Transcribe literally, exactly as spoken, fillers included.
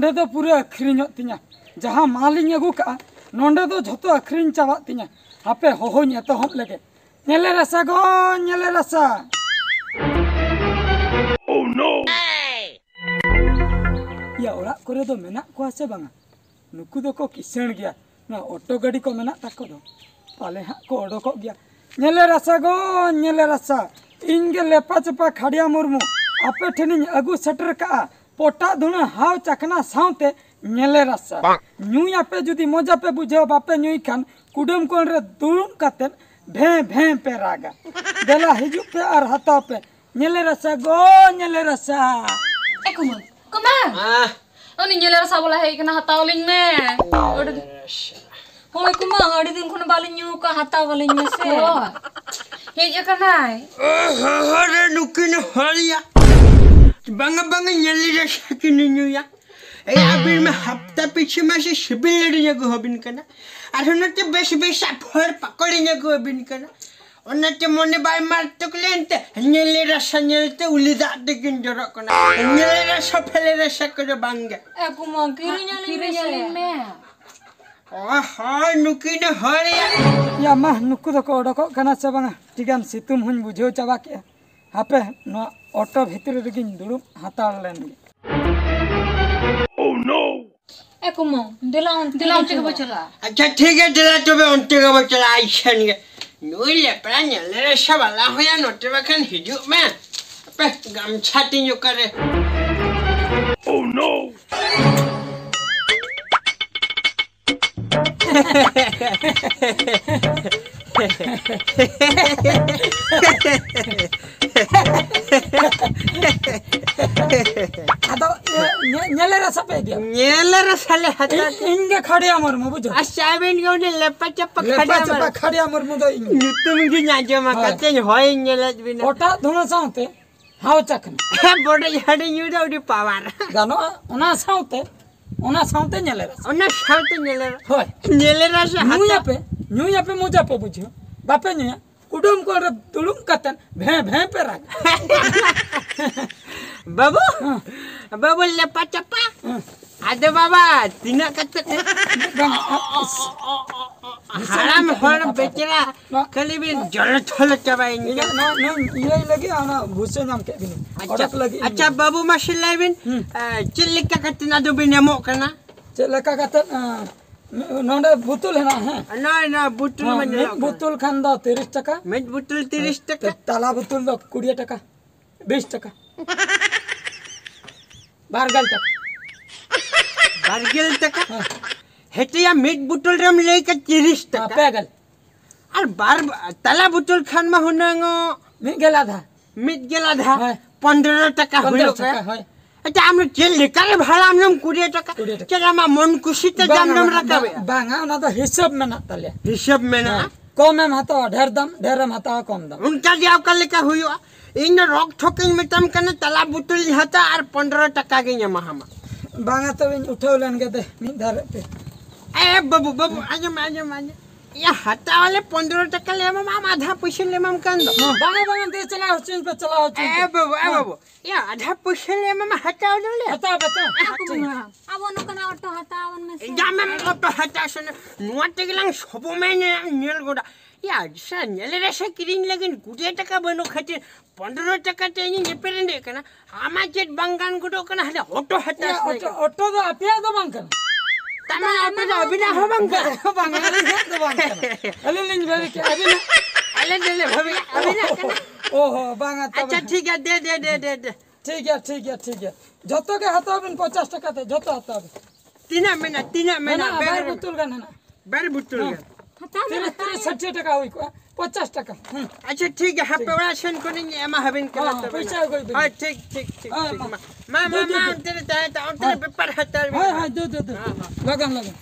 ᱱᱚᱰᱮ ᱫᱚ ᱯᱩᱨᱟᱹ ᱟᱹᱠᱷᱨᱤᱧᱚᱜ ᱛᱤᱧᱟ᱾ ᱡᱟᱦᱟᱸ ᱢᱟᱞᱤᱧ ᱟᱹᱜᱩ ᱠᱟᱜᱼᱟ, ᱱᱚᱰᱮ ᱫᱚ ᱡᱷᱚᱛᱚ ᱟᱹᱠᱷᱨᱤᱧ ᱪᱟᱵᱟᱜ ᱛᱤᱧᱟ᱾ ᱦᱟᱯᱮ, ᱦᱚᱦᱚᱧ ᱮᱛᱚᱦᱚᱵ ᱞᱮᱜᱮ᱾ ᱧᱮᱞᱮ ᱨᱟᱥᱟ ᱜᱚ, ᱧᱮᱞᱮ ᱨᱟᱥᱟ᱾ ᱤᱭᱟ, ᱚᱲᱟᱜ ᱠᱚᱨᱮ ᱫᱚ ᱢᱮᱱᱟᱜ ᱠᱚᱣᱟ ᱥᱮ ᱵᱟᱝᱟ? ᱱᱩᱠᱩ ᱫᱚᱠᱚ ᱠᱤᱥᱟᱹᱬ ᱜᱮᱭᱟ᱾ ᱱᱚᱣᱟ ᱚᱴᱳ ᱜᱟᱹᱰᱤ ᱠᱚ ᱢᱮᱱᱟᱜ ᱛᱟᱠᱚ ᱫᱚ, ᱯᱟᱞᱮ ᱦᱟᱸᱜ ᱠᱚ ᱚᱰᱚᱠᱚᱜ ᱜᱮᱭᱟ᱾ ᱧᱮᱞᱮ ᱨᱟᱥᱟ ᱜᱚ, ᱧᱮᱞᱮ ᱨᱟᱥᱟ, ᱤᱧ ᱜᱮ ᱞᱮᱯᱟ ᱪᱮᱯᱟ ᱠᱷᱟᱲᱤᱭᱟ ᱢᱩᱨᱢᱩ ᱟᱯᱮ ᱴᱷᱮᱱᱤᱧ ᱟᱹᱜᱩ ᱥᱮᱴᱮᱨ ᱠᱟᱜᱼᱟ᱾ ᱯᱚᱴᱟ ᱫᱷᱩᱬᱟᱹ ᱦᱟᱣ ᱪᱟᱠᱷᱱᱟ ᱥᱟᱶᱛᱮ ᱧᱮᱞᱮ ᱨᱟᱥᱟ᱾ ᱧᱩᱭᱟᱯᱮ ᱡᱩᱫᱤ ᱢᱚᱡᱟ ᱯᱮ ᱵᱩᱡᱷᱟᱹᱣᱟ, ᱵᱟᱯᱮ ᱧᱩᱭ ᱠᱷᱟᱱ ᱠᱩᱰᱟᱹᱢ ᱠᱚᱬ ᱨᱮ ᱫᱩᱲᱩᱵ ᱠᱟᱛᱮ ᱵᱷᱮᱸ ᱵᱷᱮᱸ ᱯᱮ ᱨᱟᱜᱟ᱾ ᱫᱮᱞᱟ ᱦᱤᱡᱩᱜ ᱯᱮ ᱟᱨ ᱦᱟᱛᱟᱣ ᱯᱮ᱾ ᱧᱮᱞᱮ ᱨᱟᱥᱟ ᱜᱚ, ᱧᱮᱞᱮ ᱨᱟᱥᱟ᱾ ᱮ ᱠᱩᱢᱟᱹᱝ, ᱠᱩᱢᱟᱹᱝ! ᱟᱦ᱾ ᱩᱱᱤ ᱧᱮᱞᱮ ᱨᱟᱥᱟ ᱵᱟᱞᱟ ᱦᱮᱡ ᱠᱟᱱᱟ, ᱦᱟᱛᱟᱣ ᱟᱹᱞᱤᱧ ᱢᱮ᱾ ᱟᱹᱰᱤ ᱨᱟᱥᱟ᱾ ᱦᱳᱭ ᱠᱩᱢᱟᱹᱝ, ᱟᱹᱰᱤ ᱫᱤᱱ ᱠᱷᱚᱱ ᱵᱟᱞᱤᱧ ᱧᱩ ᱠᱟᱜ, ᱦᱟᱛᱟᱣ ᱟᱹᱞᱤᱧ ᱢᱮᱥᱮ᱾ ᱦᱳᱭ᱾ ᱦᱮᱡ ᱟᱠᱟᱱᱟᱭ᱾ ᱦᱚᱨᱮ ᱱᱩᱠᱤᱱ ᱦᱚᱲᱤᱭᱟ᱾ ᱵᱟᱝᱟ, ᱵᱟᱝᱟ, ᱧᱮᱞᱮ ᱨᱟᱥᱟ ᱠᱤᱱ ᱧᱩᱭᱟ᱾ ᱮᱭ ᱟᱹᱵᱤᱱ ᱢᱟ ᱦᱟᱯᱛᱟ ᱯᱤᱪᱷᱤ ᱢᱟ ᱥᱮ ᱥᱤᱵᱤᱞ ᱞᱟᱹᱰᱩᱧ ᱟᱹᱜᱩ ᱟᱹᱵᱤᱱ ᱠᱟᱱᱟ᱾ ᱟᱨᱦᱚᱸ ᱱᱚᱛᱮ ᱵᱮᱥ ᱵᱮᱥᱟᱜ ᱯᱷᱚᱞ ᱯᱟᱠᱚᱲᱤᱧ ᱟᱹᱜᱩ ᱟᱹᱵᱤᱱ ᱠᱟᱱᱟ᱾ ᱚᱱᱟᱛᱮ ᱢᱚᱱᱮ ᱵᱟᱭ ᱢᱟᱨᱛᱚᱠ ᱞᱮᱱᱛᱮ ᱧᱮᱞᱮ ᱨᱟᱥᱟ ᱧᱮᱞᱛᱮ ᱩᱞᱤ ᱫᱟᱜ ᱛᱮᱠᱤᱱ ᱡᱚᱨᱚᱜ ᱠᱟᱱᱟ᱾ ᱧᱮᱞᱮ ᱨᱟᱥᱟ ᱯᱷᱮᱞᱮ ᱨᱟᱥᱟ ᱠᱚᱫᱚ ᱵᱟᱝᱜᱮ᱾ ᱮ ᱠᱩᱢᱟᱹᱝ, ᱠᱤᱨᱤᱧ ᱟᱹᱞᱤᱧ ᱠᱤᱨᱤᱧ ᱢᱮᱥᱮ᱾ ᱟᱹᱞᱤᱧ ᱢᱮ᱾ ᱚ ᱦᱚᱸ, ᱱᱩᱠᱤᱱ ᱦᱚᱲ ᱭᱟ᱾ ᱭᱟ ᱢᱟ, ᱱᱩᱠᱩ ᱫᱚᱠᱚ ᱚᱰᱚᱠᱚᱜ ᱠᱟᱱᱟ ᱥᱮ ᱵᱟᱝᱟ? ᱴᱷᱤᱠᱟᱱ ᱥᱤᱛᱩᱝ ᱦᱚᱸᱧ ᱵᱩᱡᱷᱟᱹᱣ ᱪᱟᱵᱟ ᱠᱮᱜᱼᱟ᱾ ᱦᱟᱯᱮ, ᱱᱚᱣᱟ ᱚᱴᱳ ᱵᱷᱤᱛᱨᱤ ᱨᱮᱜᱤᱧ ᱫᱩᱲᱩᱵ ᱦᱟᱛᱟᱲ ᱞᱮᱱ ᱜᱮ᱾ ᱮ ᱠᱩᱢᱟᱹᱝ, ᱫᱮᱞᱟ ᱚᱱᱛᱮ ᱫᱮᱞᱟ ᱚᱱᱛᱮ ᱜᱮᱵᱚ ᱜᱮᱵᱚ ᱪᱟᱞᱟᱜᱼᱟ᱾ ᱟᱪᱪᱷᱟ, ᱴᱷᱤᱠ ᱜᱮᱭᱟ, ᱫᱮᱞᱟ ᱛᱚᱵᱮ ᱚᱱᱛᱮ ᱜᱮᱵᱚ ᱪᱟᱞᱟᱜᱼᱟ᱾ ᱟᱭᱥᱮᱱ ᱜᱮ ᱱᱩᱭ ᱞᱮᱯᱲᱟ ᱧᱮᱞᱮ ᱨᱟᱥᱟ ᱵᱟᱞᱟ ᱦᱚᱸᱭᱟ ᱱᱚᱛᱮ ᱵᱟᱠᱷᱟᱱ ᱦᱤᱡᱩᱜ ᱢᱮ᱾ ᱟᱯᱮ ᱜᱟᱢᱪᱷᱟ ᱛᱤᱧ ᱚᱠᱟᱨᱮ? ᱟᱫᱚ, ᱤᱭᱟᱹ, ᱧᱮ-, ᱧᱮᱞᱮ ᱨᱟᱥᱟ ᱯᱮ ᱤᱫᱤᱭᱟ᱾ ᱧᱮᱞᱮ ᱨᱟᱥᱟ ᱞᱮ ᱦᱟᱛᱟᱣ ᱤᱧ, ᱤᱧ ᱜᱮ ᱠᱷᱟᱲᱤᱭᱟ ᱢᱩᱨᱢᱩ, ᱵᱩᱡᱷᱟᱹᱣ? ᱟᱪᱪᱷᱟ, ᱟᱵᱮᱱ ᱜᱮ ᱩᱱᱤ ᱞᱮᱯᱟ ᱪᱟᱯᱟ ᱞᱮᱯᱟ ᱠᱷᱟᱲᱤᱭᱟ ᱪᱟᱯᱟ ᱢᱩᱨᱢᱩ᱾ ᱠᱷᱟᱲᱤᱭᱟ ᱢᱩᱨᱢᱩ ᱫᱚ ᱤᱧ᱾ ᱧᱩᱛᱩᱢ ᱜᱮ ᱟᱸᱡᱚᱢ ᱦᱳᱭ᱾ ᱟᱠᱟᱫ ᱛᱮᱧ ᱦᱚᱭ ᱧᱮᱞᱮᱫ ᱵᱤᱱᱟ᱾ ᱯᱚᱴᱟ ᱫᱷᱩᱬᱟᱹ ᱥᱟᱶᱛᱮ ᱦᱟᱣ ᱪᱟᱠᱷᱱᱟ᱾ ᱵᱚᱰᱮ ᱡᱷᱟᱹᱲᱤ ᱧᱩ ᱫᱚ ᱟᱹᱰᱤ ᱯᱟᱣᱟᱨ᱾ ᱜᱟᱱᱚᱜᱼᱟ, ᱚᱱᱟ ᱥᱟᱶᱛᱮ, ᱚᱱᱟ ᱥᱟᱶᱛᱮ ᱧᱮᱞᱮ ᱨᱟᱥᱟ᱾ ᱚᱱᱟ ᱥᱟᱶᱛᱮ ᱧᱮᱞᱮ ᱨᱟᱥᱟ᱾ ᱦᱳᱭ᱾ ᱧᱮᱞᱮ ᱨᱟᱥᱟ ᱦᱟᱛᱟᱣ᱾ ᱧᱩᱭᱟᱯᱮ, ᱧᱩᱭᱟᱯᱮ, ᱢᱚᱡᱟ ᱯᱮ ᱵᱩᱡᱷᱟᱹᱣ᱾ ᱵᱟᱯᱮ ᱧᱩᱭᱟ? ᱠᱩᱰᱟᱹᱢ ᱠᱚᱬ ᱨᱮ ᱫᱩᱲᱩᱵ ᱠᱟᱛᱮ ᱵᱷᱮᱸ ᱵᱷᱮᱸ ᱯᱮ ᱨᱟᱜᱟ᱾ ᱵᱟᱹᱵᱩ, ᱦᱮᱸ᱾ ᱵᱟᱹᱵᱩ ᱞᱮᱯᱟ ᱪᱟᱯᱟ᱾ ᱦᱮᱸ᱾ ᱟᱫᱚ ᱵᱟᱵᱟ, ᱛᱤᱱᱟᱹᱜ ᱠᱟᱛᱮ? ᱵᱟᱝ, ᱟ, ᱟ, ᱦᱟᱲᱟᱢ ᱦᱚᱲ ᱵᱮᱪᱟᱨᱟ, ᱱᱚᱣᱟ ᱠᱷᱟᱹᱞᱤ ᱵᱤᱱ ᱡᱚᱞᱚ ᱴᱷᱚᱞᱚ ᱪᱟᱵᱟᱭᱮᱱ ᱤᱭᱟᱹ, ᱜᱮᱭᱟ᱾ ᱱᱚᱣᱟ, ᱱᱚᱣᱟ ᱤᱭᱟᱹᱭ ᱞᱟᱹᱜᱤᱫ ᱚᱱᱟ ᱵᱷᱩᱥᱟᱹ ᱧᱟᱢ ᱠᱮᱫ ᱵᱤᱱ᱾ ᱟᱪᱪᱷᱟ, ᱚᱰᱚᱠ ᱞᱟᱹᱜᱤᱫ ᱟᱪᱪᱷᱟ, ᱤᱧ᱾ ᱵᱟᱹᱵᱩ ᱢᱟᱥᱮ ᱞᱟᱹᱭ ᱵᱤᱱ, ᱦᱩᱸ᱾ ᱮ, ᱪᱮᱫ ᱞᱮᱠᱟ ᱠᱟᱛᱮ ᱟᱫᱚ ᱵᱤᱱ ᱮᱢᱚᱜ ᱠᱟᱱᱟ? ᱪᱮᱫ ᱞᱮᱠᱟ ᱠᱟᱛᱮ, ᱮ, ᱱᱚᱰᱮ ᱵᱩᱛᱩᱞ ᱦᱮᱱᱟᱜᱼᱟ, ᱦᱮᱸ? ᱱᱚᱜᱼᱚᱭ ᱱᱚᱣᱟ ᱵᱩᱛᱩᱞ ᱦᱮᱸ, ᱢᱟ ᱢᱤᱫ ᱧᱮᱞᱚᱜ ᱠᱟᱱᱟ᱾ ᱵᱩᱛᱩᱞ ᱠᱷᱟᱱ ᱫᱚ ᱛᱤᱨᱤᱥ ᱴᱟᱠᱟ᱾ ᱢᱤᱫ ᱵᱩᱛᱩᱞ ᱛᱤᱨᱤᱥ ᱴᱟᱠᱟ᱾ ᱛᱟᱞᱟ ᱵᱩᱛᱩᱞ ᱫᱚ ᱠᱩᱲᱤ ᱴᱟᱠᱟ᱾ ᱵᱤᱥ ᱴᱟᱠᱟ᱾ ᱵᱟᱨᱜᱮᱞ ᱴᱟᱠᱟ᱾ ᱵᱟᱨᱜᱮᱞ ᱴᱟᱠᱟ? ᱦᱮᱸ᱾ ᱦᱮᱴᱤᱭᱟ ᱢᱤᱫ ᱵᱩᱛᱩᱞ ᱨᱮᱢ ᱞᱟᱹᱭ ᱠᱮᱫ ᱛᱤᱨᱤᱥ ᱦᱮᱸ, ᱴᱟᱠᱟ᱾ ᱯᱮ ᱜᱮᱞ᱾ ᱟᱨ ᱵᱟᱨ, ᱛᱟᱞᱟ ᱵᱩᱛᱩᱞ ᱠᱷᱟᱱ ᱢᱟ ᱦᱩᱱᱟᱹᱝ ᱚᱜ ᱢᱤᱫ ᱜᱮᱞ ᱟᱫᱷᱟ᱾ ᱢᱤᱫ ᱜᱮᱞ ᱟᱫᱷᱟ᱾ ᱦᱳᱭ᱾ ᱯᱚᱱᱫᱽᱨᱚ ᱴᱟᱠᱟ ᱯᱚᱱᱫᱽᱨᱚ ᱦᱩᱭᱩᱜ ᱴᱟᱠᱟ, ᱠᱟᱱᱟ᱾ ᱦᱳᱭ᱾ ᱟᱪᱪᱷᱟ, ᱟᱢ ᱫᱚ ᱪᱮᱫ ᱞᱮᱠᱟᱨᱮ ᱵᱷᱟᱲᱟᱢ ᱧᱟᱢ ᱠᱩᱲᱤ ᱴᱟᱠᱟ? ᱠᱩᱲᱤ ᱴᱟᱠᱟ᱾ ᱪᱮᱫ ᱟᱢᱟᱜ ᱢᱚᱱ ᱠᱩᱥᱤ ᱛᱮ ᱵᱟᱝᱟ, ᱡᱟᱢ ᱧᱟᱢ ᱵᱟᱝᱟ, ᱨᱟᱠᱟᱵᱮᱜᱼᱟ? ᱵᱟᱝᱟ, ᱚᱱᱟ ᱫᱚ ᱦᱤᱥᱟᱹᱵ ᱢᱮᱱᱟᱜ ᱛᱟᱞᱮᱭᱟ᱾ ᱦᱤᱥᱟᱹᱵ ᱢᱮᱱᱟᱜᱼᱟ? ᱦᱮᱸ᱾ ᱠᱚᱢᱮᱢ ᱦᱟᱛᱟᱣᱟ, ᱰᱷᱮᱨ ᱫᱟᱢ, ᱰᱷᱮᱨᱮᱢ ᱦᱟᱛᱟᱣᱟ, ᱠᱚᱢ ᱫᱟᱢ᱾ ᱚᱱᱠᱟ ᱜᱮ ᱚᱠᱟ ᱞᱮᱠᱟ ᱦᱩᱭᱩᱜᱼᱟ? ᱤᱧ ᱫᱚ ᱨᱚᱠ ᱴᱷᱚᱠ ᱤᱧ ᱢᱮᱛᱟᱢ ᱠᱟᱱᱟ, ᱛᱟᱞᱟ ᱵᱩᱛᱩᱞ ᱤᱧ ᱦᱟᱛᱟᱣᱟ ᱟᱨ ᱯᱚᱱᱫᱽᱨᱚ ᱴᱟᱠᱟ ᱜᱤᱧ ᱮᱢᱟᱦᱟᱢᱟ᱾ ᱵᱟᱝᱟ, ᱛᱚᱵᱮᱧ ᱩᱴᱷᱟᱹᱣ ᱞᱮᱱ ᱜᱮ ᱫᱮ, ᱢᱤᱫ ᱫᱷᱟᱨᱮ ᱯᱮ᱾ ᱮ ᱵᱟᱹᱵᱩ, ᱵᱟᱹᱵᱩ, ᱟᱸᱡᱚᱢ ᱢᱮ, ᱟᱸᱡᱚᱢ ᱢᱮ, ᱟᱸᱡᱚᱢ ᱢᱮ᱾ ᱭᱟ, ᱦᱟᱛᱟᱣ ᱟᱞᱮ ᱯᱚᱱᱫᱽᱨᱚ ᱴᱟᱠᱟ ᱞᱮ ᱮᱢᱟᱢᱟ, ᱟᱢ ᱟᱫᱷᱟ ᱯᱩᱭᱥᱟᱹ ᱞᱮ ᱮᱢᱟᱢ ᱠᱟᱱ ᱫᱚ᱾ ᱵᱟᱝᱟ, ᱵᱟᱝᱟ, ᱫᱮ, ᱪᱟᱞᱟᱣ ᱦᱚᱪᱚᱧ ᱯᱮ, ᱪᱟᱞᱟᱣ ᱦᱚᱪᱚᱧ ᱮ ᱯᱮ᱾ ᱵᱟᱹᱵᱩ, ᱮ ᱦᱮᱸ᱾ ᱵᱟᱹᱵᱩ, ᱭᱟ, ᱟᱫᱷᱟ ᱯᱩᱭᱥᱟᱹ ᱞᱮ ᱮᱢᱟᱢᱟ, ᱦᱟᱛᱟᱣ ᱫᱚᱞᱮ᱾ ᱦᱟᱛᱟᱣ ᱯᱮ, ᱦᱟᱛᱟᱣ᱾ ᱟᱠᱚ ᱵᱚᱸᱜᱟ ᱦᱟᱲᱟᱢ, ᱟᱵᱚ ᱱᱚᱝᱠᱟᱱᱟᱜ ᱚᱴᱳ ᱦᱟᱛᱟᱣ ᱟᱵᱚᱱ ᱢᱮᱥᱮ᱾ ᱡᱟᱢᱮᱢ ᱚᱴᱳ ᱦᱟᱛᱟᱣ ᱥᱮ ᱱᱚᱣᱟ ᱛᱮᱜᱮ ᱞᱟᱝ ᱥᱚᱵᱚ ᱢᱮᱱᱟ, ᱧᱮᱞ ᱜᱚᱫᱟ᱾ ᱭᱟ, ᱥᱮ ᱧᱮᱞ ᱨᱮ ᱥᱮ ᱠᱤᱨᱤᱧ ᱞᱟᱹᱜᱤᱫ ᱠᱩᱲᱤ ᱴᱟᱠᱟ ᱵᱟᱹᱱᱩᱜ ᱠᱷᱟᱹᱛᱤᱨ ᱯᱚᱱᱫᱽᱨᱚ ᱴᱟᱠᱟ ᱛᱮ ᱤᱧᱤᱧ ᱮᱯᱮᱨᱮᱸᱰᱮᱡ ᱠᱟᱱᱟ᱾ ᱟᱢᱟᱜ ᱪᱮᱫ ᱵᱟᱝ ᱜᱟᱱ ᱜᱚᱫᱚᱜ ᱠᱟᱱᱟ? ᱦᱟᱱᱮ ᱚᱴᱳ ᱦᱟᱛᱟᱣ ᱭᱟ, ᱥᱟᱱᱟᱭᱮᱫ ᱚᱴᱳ, ᱠᱟᱱᱟ᱾ ᱚᱴᱳ ᱫᱚ ᱟᱯᱮᱭᱟᱜ ᱫᱚ ᱵᱟᱝ ᱠᱟᱱᱟ᱾ ᱛᱟᱨ ᱢᱟᱱᱮ ᱟᱯᱮ ᱫᱚ ᱟᱹᱵᱤᱱᱟᱜ ᱦᱚᱸ ᱵᱟᱝ ᱠᱟᱱᱟ? ᱵᱟᱝ, ᱵᱟᱝ, ᱟᱹᱞᱤᱧᱟᱜ ᱫᱚ ᱵᱟᱝ ᱠᱟᱱᱟ᱾ ᱟᱹᱞᱤᱧ ᱞᱤᱧ ᱵᱷᱟᱹᱵᱤ ᱠᱮᱫ ᱟᱹᱵᱤᱱᱟᱜ᱾ ᱟᱞᱮ ᱫᱚᱞᱮ ᱵᱷᱟᱹᱵᱤᱭᱟ ᱟᱹᱵᱤᱱᱟᱜ ᱠᱟᱱᱟ᱾ ᱚ ᱦᱚᱸ, ᱵᱟᱝᱟ, ᱛᱚᱵᱮ ᱟᱪᱪᱷᱟ, ᱦᱮᱸ᱾ ᱴᱷᱤᱠ ᱜᱮᱭᱟ, ᱫᱮ, ᱫᱮ, ᱫᱮ, ᱫᱮ, ᱫᱮ᱾ ᱴᱷᱤᱠ ᱜᱮᱭᱟ, ᱴᱷᱤᱠ ᱜᱮᱭᱟ, ᱴᱷᱤᱠ ᱜᱮᱭᱟ᱾ ᱡᱚᱛᱚ ᱜᱮ ᱦᱟᱛᱟᱣ ᱵᱤᱱ, ᱯᱚᱧᱪᱟᱥ ᱴᱟᱠᱟ ᱛᱮ ᱡᱚᱛᱚ ᱦᱟᱛᱟᱣ ᱵᱤᱱ᱾ ᱛᱤᱱᱟᱹᱜ ᱢᱮᱱᱟᱜᱼᱟ? ᱛᱤᱱᱟᱹᱜ ᱢᱮᱱᱟᱜᱼᱟ? ᱦᱮᱱᱟᱜᱼᱟ, ᱵᱮᱨ ᱵᱟᱨ ᱨᱮ? ᱵᱩᱛᱩᱞ ᱜᱟᱱ ᱦᱮᱱᱟᱜᱼᱟ᱾ ᱵᱟᱨ ᱵᱩᱛᱩᱞ ᱦᱮᱸ᱾ ᱜᱟᱱ᱾ ᱦᱟᱛᱟᱣ ᱢᱮ, ᱛᱤᱨᱤᱥ, ᱦᱟᱛᱟᱣ ᱛᱤᱨᱤᱥ, ᱢᱮ᱾ ᱥᱟᱴᱷᱤ ᱴᱟᱠᱟ ᱦᱩᱭ ᱠᱚᱜᱼᱟ, ᱯᱚᱧᱪᱟᱥ ᱴᱟᱠᱟ᱾ ᱦᱩᱸ᱾ ᱟᱪᱪᱷᱟ, ᱴᱷᱤᱠ ᱜᱮᱭᱟ, ᱦᱟᱯᱮ ᱴᱷᱤᱠ᱾ ᱚᱲᱟᱜ ᱥᱮᱱ ᱠᱷᱚᱱᱤᱧ ᱮᱢᱟ ᱦᱟᱵᱤᱱ ᱠᱟᱱᱟ ᱦᱚᱸ, ᱛᱚᱵᱮ ᱯᱚᱭᱥᱟ ᱱᱟᱜ᱾ ᱟᱹᱜᱩᱭ ᱵᱤᱱ᱾ ᱦᱳᱭ, ᱴᱷᱤᱠ, ᱴᱷᱤᱠ, ᱴᱷᱤᱠ, ᱦᱚᱸ, ᱴᱷᱤᱠ᱾ ᱦᱚᱸ᱾ ᱢᱟ, ᱢᱟ, ᱫᱩ, ᱢᱟ, ᱫᱩ, ᱢᱟ, ᱫᱩ᱾ ᱚᱱᱛᱮ ᱨᱮ ᱛᱟᱦᱮᱸ ᱛᱟ, ᱚᱱᱛᱮ ᱨᱮ ᱦᱚᱸ᱾ ᱵᱮᱯᱟᱨ ᱦᱟᱛᱟᱲ ᱵᱤᱱ᱾ ᱦᱳᱭ, ᱦᱳᱭ, ᱫᱩ, ᱫᱩ, ᱫᱩ᱾ ᱦᱚᱸ, ᱦᱚᱸ᱾ ᱞᱚᱜᱚᱱ, ᱞᱚᱜᱚᱱ᱾